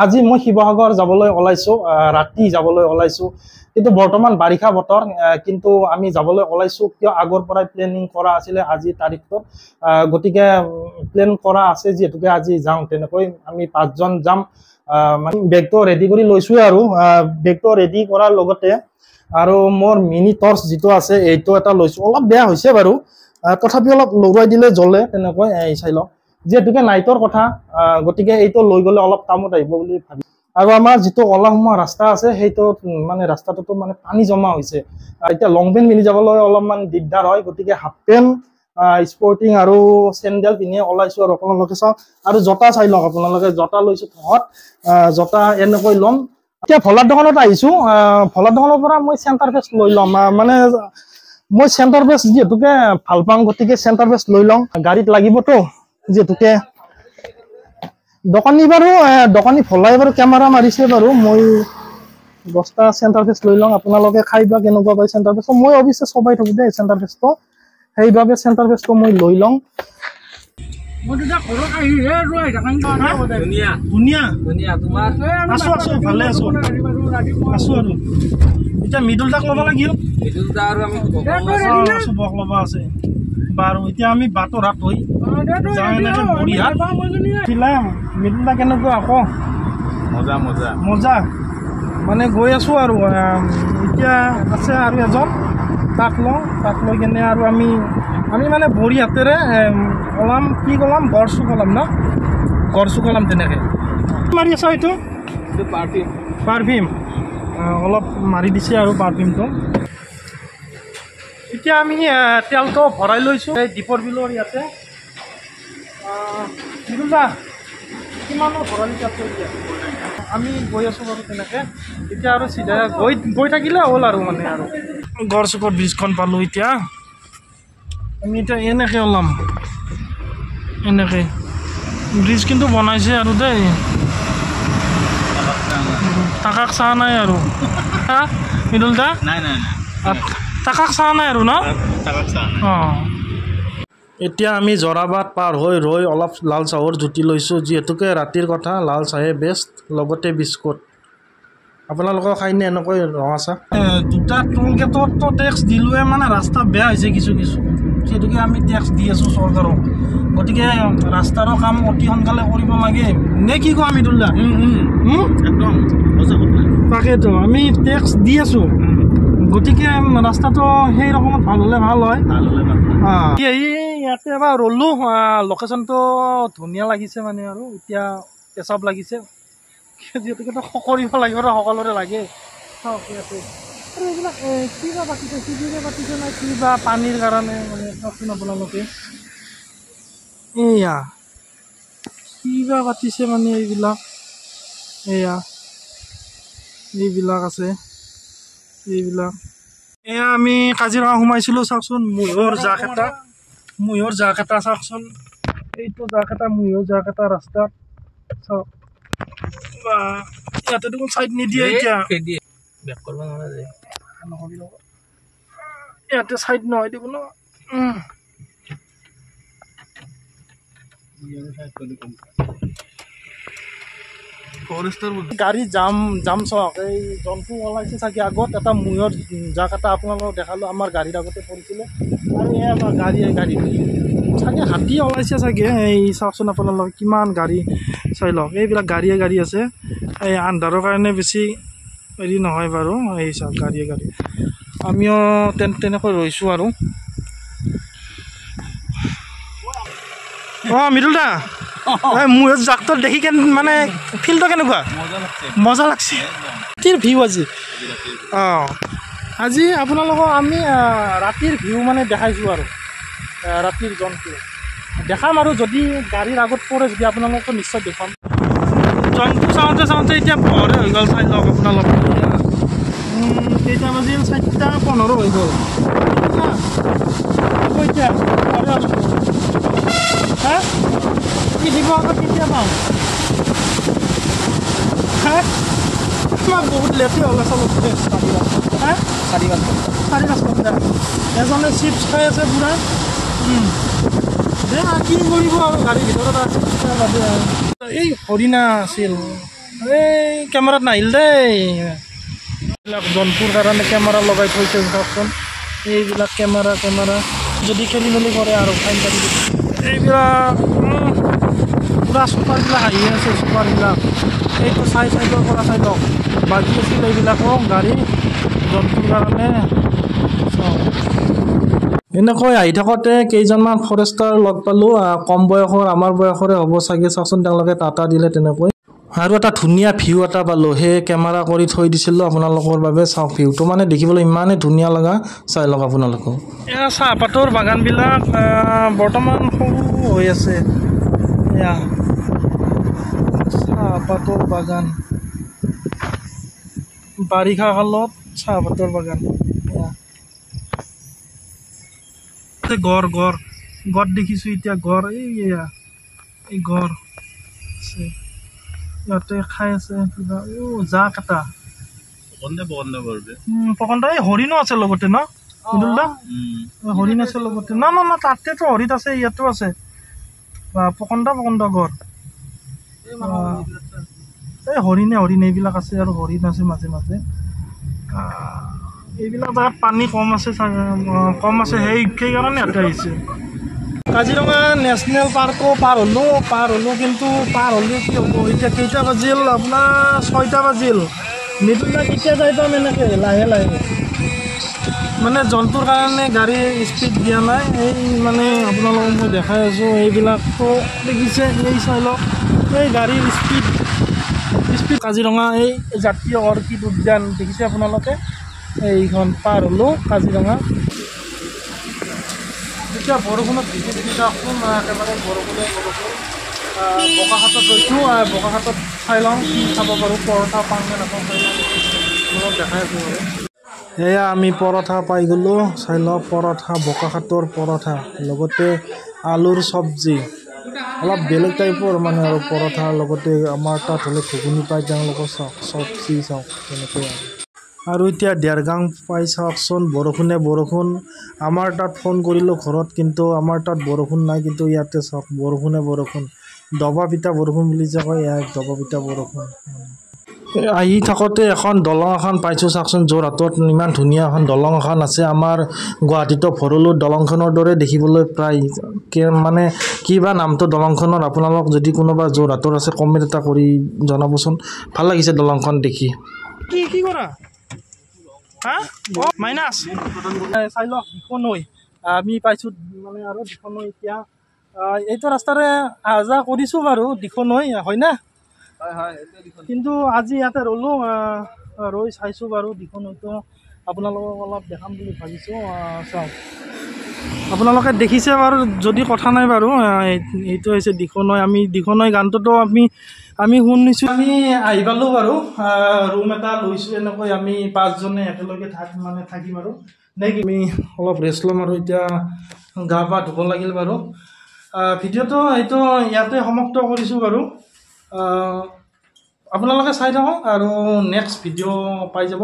আজি মই শিৱসাগৰ যাবলৈ ওলাইছো, ৰাতি যাবলৈ ওলাইছো। কিন্তু বৰ্তমান বাৰিষা বতৰ, কিন্তু আমি যাবলৈ ওলাইছো কিয় আগৰ পৰাই প্লেনিং কৰা আছিলে আজি তাৰিখটোত, গতিকে প্লেন কৰা আছে যিহেতুকে আজি যাওঁ। তেনেকৈ আমি 5জন যাম। মানে বেগটো ৰেডি কৰি লৈছোৱে আৰু বেগটো ৰেডি কৰাৰ লগতে আৰু মোৰ মিনি টৰ্চ যিটো আছে এইটো এটা লৈছো। অলপ বেয়া হৈছে বাৰু, তথাপি অলপ লৰুৱাই দিলে জ্বলে তেনেকৈ। এই চাই লওক, যিহেতুকে নাইটৰ কথা, গতিকে এইটো লৈ গ'লে অলপ কামত আহিব বুলি ভাবি। আৰু আমাৰ যিটো ওলা সোমোৱা ৰাস্তা আছে সেইটো মানে ৰাস্তাটোতো মানে পানী জমা হৈছে। এতিয়া লং পেণ্ট পিন্ধি যাবলৈ অলপমান দিগদাৰ হয়, গতিকে হাফ পেণ্ট, স্পৰ্টিং আৰু চেণ্ডেল পিন্ধিয়ে ওলাইছো। আৰু আপোনালোকে চাওক, আৰু জোতা চাই লওক আপোনালোকে, জোতা লৈছো থহত, জোতা এনেকৈ ল'ম। এতিয়া ভোলাৰ দোকানত আহিছো। ভোলাৰ দোকানৰ পৰা মই চেণ্টাৰ ফেচ লৈ ল'ম। মানে মই চেণ্টাৰ ফেচ যিহেতুকে ভাল পাওঁ, গতিকে চেণ্টাৰ ফেচ লৈ লওঁ। গাড়ীত লাগিবতো, যিহেতুকে দোকানী বাৰু, দোকানী ভোলাই বাৰু কেমেৰা মাৰিছে বাৰু। মই 10টা চেণ্টাৰ ফেচ লৈ লওঁ, আপোনালোকে খাই বা কেনেকুৱা পায় চেণ্টাৰ ফেচটো। মই অৱশ্যে চবাই থাকোঁ দেই চেণ্টাৰ ফেচটো, সেইবাবে চেণ্টাৰ ফেচটো মই লৈ লওঁ। আছো আছো, ভালে আছো আছো। আৰু এতিয়া মৃদুল দাক ল'ব লাগিল, চবক ল'ব আছে বাৰু। এতিয়া আমি বাটৰ হাট হৈ যাওঁ এনেকে বৰিহাট। মৃদুল দা কেনেকুৱা আকৌ? মজা মজা মজা। মানে গৈ আছো আৰু এতিয়া আছে আৰু এজন, তাক লওঁ। তাক লৈ কেনে আৰু আমি আমি মানে বৰিহাটেৰে ওলাম। কি ওলাম? গড়চুক ওলাম ন? গড়চুক ওলাম তেনেকে। মাৰি আছা এইটো? পাৰফিউম। পাৰফিউম অলপ মাৰি দিছে আৰু পাৰফিউমটো। এতিয়া আমি তেলটো ভৰাই লৈছোঁ এই দীপৰ বিলৰ ইয়াতে। মৃদুল দা কিমানৰ ভৰালি তেলটো? এতিয়া আমি গৈ আছোঁ বাৰু তেনেকে। এতিয়া আৰু চিধা গৈ গৈ থাকিলে হ'ল আৰু মানে। আৰু গড়চুকৰ ব্ৰিজখন পালোঁ। এতিয়া আমি এতিয়া এনেকে ওলাম, এনেকে। ব্ৰিজ কিন্তু বনাইছে আৰু দেই, টাকাক চাহ নাই আৰু। হা মৃদুল দা? নাই নাই, টাকাক চাহ নাই আৰু ন? অঁ। এতিয়া আমি জৰাবাট পাৰ হৈ ৰৈ অলপ লাল চাহৰ জুতি লৈছোঁ, যিহেতুকে ৰাতিৰ কথা, লাল চাহে বেষ্ট, লগতে বিস্কুট। আপোনালোকৰ খাইনে এনেকৈ ৰঙা চাহ? দুটা টোল গেটততো টেক্স দিলোৱে, মানে ৰাস্তা বেয়া হৈছে কিছু কিছু, যিহেতুকে আমি টেক্স দি আছোঁ চৰকাৰক, গতিকে ৰাস্তাৰো কাম অতি সোনকালে কৰিব লাগে নে কি কোৱা মৃদুল দা? একদম। তাকেতো আমি টেক্স দি আছোঁ, গতিকে ৰাস্তাটো সেই ৰকমত ভাল হ'লে ভাল হয়। এই ইয়াতে এবাৰ ৰ'লোঁ, লোকেশ্যনটো ধুনীয়া লাগিছে মানে। আৰু এতিয়া পেচাব লাগিছে, যিহেতুকে কৰিব লাগিব, সকলোৰে লাগে। চাওক ইয়াতে আৰু এইবিলাক কিবা পাতিছে, শিবিৰে পাতিছে নাই কিবা পানীৰ কাৰণে মানে। চাওকচোন আপোনালোকে, এয়া কিবা পাতিছে মানে এইবিলাক। এয়া এইবিলাক আছে এইবিলাক। এয়া আমি কাজিৰঙা সোমাইছিলোঁ। চাওকচোন ম'হৰ জাক এটা, ম'হৰ জাক এটা চাওকচোন। এইটো জাক এটা, ম'হৰ জাক এটা ৰাস্তাত চাওক। ইয়াতে দেখোন চাইড নিদিয়ে এতিয়া, ইয়াতে চাইড নহয় দেখোন। গাড়ী জাম জাম চাওক। এই জন্তু ওলাইছে চাগে আগত। এটা ম'হৰ জাক এটা আপোনালোকক দেখালোঁ, আমাৰ গাড়ীৰ আগতে পৰিছিলে। আৰু এয়া গাড়ী গাড়ী চাগে হাতী ওলাইছে চাগে। এই চাওকচোন আপোনালোকে কিমান গাড়ী, চাই লওক। এইবিলাক গাড়ীয়ে গাড়ী আছে। এই আন্ধাৰৰ কাৰণে বেছি হেৰি নহয় বাৰু। এই চাওক গাড়ীয়ে গাড়ী। আমিও তেনেকৈ ৰৈছোঁ আৰু। অঁ মৃদুল দা, মোৰ জাকটো দেখি কেন মানে ফিল্ডটো কেনেকুৱা মজা লাগছে। ৰাতিৰ ভিউ আজি। অঁ আজি আপোনালোকক আমি ৰাতিৰ ভিউ মানে দেখাইছোঁ আৰু ৰাতিৰ জন্তু দেখাম। আৰু যদি গাড়ীৰ আগত পৰে যদি আপোনালোকক নিশ্চয় দেখুৱাম। জন্তু চাওঁতে চাওঁতে এতিয়া পোহৰে হৈ গ'ল। চাই লওক আপোনালোকে, কেইটা বাজিল? 4:15 হৈ গ'ল। এতিয়া হা কি শিৱসাগৰ কেতিয়া পাম? হা আমাক বহুত লেটে হ'ল আচলতে। হা 4.5 4.5 ঘণ্টা। এজনে চিপছ খাই আছে পূৰা। দে কি কৰিব আৰু, গাড়ীৰ ভিতৰত আছে। এই হৰিণা আছিল। এই কেমেৰাত নাহিল দেই। এইবিলাক জন্তুৰ কাৰণে কেমেৰা লগাই থৈছে, চাওকচোন। এইবিলাক কেমেৰা কেমেৰা যদি খেলি মেলি কৰে আৰু ফাইন কাটি দিব। এইবিলাক পূৰা চুপাৰবিলাক আহি আছে, চুপাৰবিলাক এইটো চাইডৰ পৰা চাই লওক, বাজি আছিল এইবিলাকো গাড়ী জন্তুৰ কাৰণে। চাওক, এনেকৈ আহি থাকোঁতে কেইজনমান ফৰেষ্টাৰ লগ পালোঁ, কম বয়সৰ, আমাৰ বয়সৰে হ'ব চাগে। চাওকচোন, তেওঁলোকে টাটা দিলে তেনেকৈ। আৰু এটা ধুনীয়া ভিউ এটা পালোঁ, সেই কেমেৰা কৰি থৈ দিছিলোঁ আপোনালোকৰ বাবে। চাওক, ভিউটো মানে দেখিবলৈ ইমানেই ধুনীয়া লগা, চাই লওক আপোনালোকেও। এয়া চাহপাতৰ বাগানবিলাক বৰ্তমান সৰু হৈ আছে। এয়া চাহপাতৰ বাগান, বাৰিষা কালত চাহপাতৰ বাগান। এয়া গড়, গড়, গড় দেখিছোঁ এতিয়া, গড়। এইয়া এই গড় আছে, সিহঁতে খাই আছে কিবা। অ' জাক এটা পকন্দা। এই হৰিণো আছে লগতে ন মৃদুল দা? হৰিণ আছে লগতে। না না না, তাতেতো হৰিণ আছে, ইয়াতো আছে। পকন্দা পকন্দা গড়। এই হৰিণে হৰিণ এইবিলাক আছে, আৰু হৰিণ আছে মাজে মাজে। এইবিলাক জেগাত পানী কম আছে, কম আছে, সেইকাৰণে ইয়াতে আহিছে। কাজিৰঙা নেশ্যনেল পাৰ্কো পাৰ হ'লোঁ, পাৰ হ'লোঁ, কিন্তু পাৰ হ'লে কি হ'ব, এতিয়া কেইটা বাজিল আপোনাৰ? 6টা বাজিল। মৃদুল দা, কেতিয়া যাই পাম? এনেকৈ লাহে লাহে, মানে জন্তুৰ কাৰণে গাড়ী স্পীড দিয়া নাই। এই মানে আপোনালোকক মই দেখাই আছোঁ, এইবিলাকো দেখিছে, এই চাই লওক, এই গাড়ীৰ স্পীড স্পীড। কাজিৰঙা এই জাতীয় অৰ্কিড উদ্যান দেখিছে আপোনালোকে, এইখন পাৰ হ'লোঁ কাজিৰঙা। এতিয়া বৰষুণত ভিজি ভিজি চাওকচোন, একেবাৰে বৰষুণে বৰষুণ। বোকাখাতত ৰৈছোঁ, বোকাখাতত চাই লওঁ কি খাব পাৰোঁ, পৰঠা পাওঁ নে নাপাওঁ চাই লওঁ, আপোনালোকক দেখাই আছোঁ বাৰু। এয়া আমি পৰঠা পাই গ'লোঁ, চাই লওক পৰঠা, বোকাখাতৰ পৰঠা, লগতে আলুৰ চব্জি, অলপ বেলেগ টাইপৰ মানে। আৰু পৰঠা লগতে আমাৰ তাত হ'লে ঘুগুনি পায়, তেওঁলোকৰ চাওক চব্জি চাওক তেনেকৈ। আৰু এতিয়া দেৰগাঁও পাই চাওকচোন, বৰষুণে বৰষুণ। আমাৰ তাত ফোন কৰিলোঁ ঘৰত, কিন্তু আমাৰ তাত বৰষুণ নাই, কিন্তু ইয়াতে চাওক বৰষুণে বৰষুণ, দবা পিটা বৰষুণ বুলি যে কয়, এয়া দবা পিটা বৰষুণ। আহি থাকোঁতে এখন দলং এখন পাইছোঁ, চাওকচোন। যোৰহাটত ইমান ধুনীয়া এখন দলং এখন আছে, আমাৰ গুৱাহাটীতো ভৰলুৰ দলংখনৰ দৰে দেখিবলৈ প্ৰায়। মানে কি বা নামটো দলংখনৰ, আপোনালোক যদি কোনোবা যোৰহাটৰ আছে কমেণ্ট এটা কৰি জনাবচোন। ভাল লাগিছে দলংখন দেখি। কি কি কৰা হা মাইনাছ চাই লওক, দিখৌ আমি পাইছোঁ মানে, আৰু দিখৌ এতিয়া এইটো ৰাস্তাৰে অহা যোৱা কৰিছোঁ বাৰু, দিখৌ নৈ হয়নে? কিন্তু আজি ইয়াতে ৰ'লোঁ, ৰৈ চাইছোঁ বাৰু দিখৌ নৈটো আপোনালোকক অলপ দেখাম বুলি ভাবিছোঁ। চাওক, আপোনালোকে দেখিছে বাৰু, যদি কথা নাই বাৰু। এইটো হৈছে দিখৌ নৈ। আমি দিখৌ নৈ গানটোতো আমি শুনিছোঁ। আমি আহি পালোঁ বাৰু, ৰুম এটা লৈছোঁ। এনেকৈ আমি 5জনে একেলগে মানে থাকিম আৰু নে কি, আমি অলপ ৰেষ্ট ল'ম আৰু এতিয়া গা পা ধুব লাগিল বাৰু। ভিডিঅ'টো এইটো ইয়াতে সমাপ্ত কৰিছোঁ বাৰু, আপোনালোকে চাই থাকক আৰু নেক্সট ভিডিঅ' পাই যাব।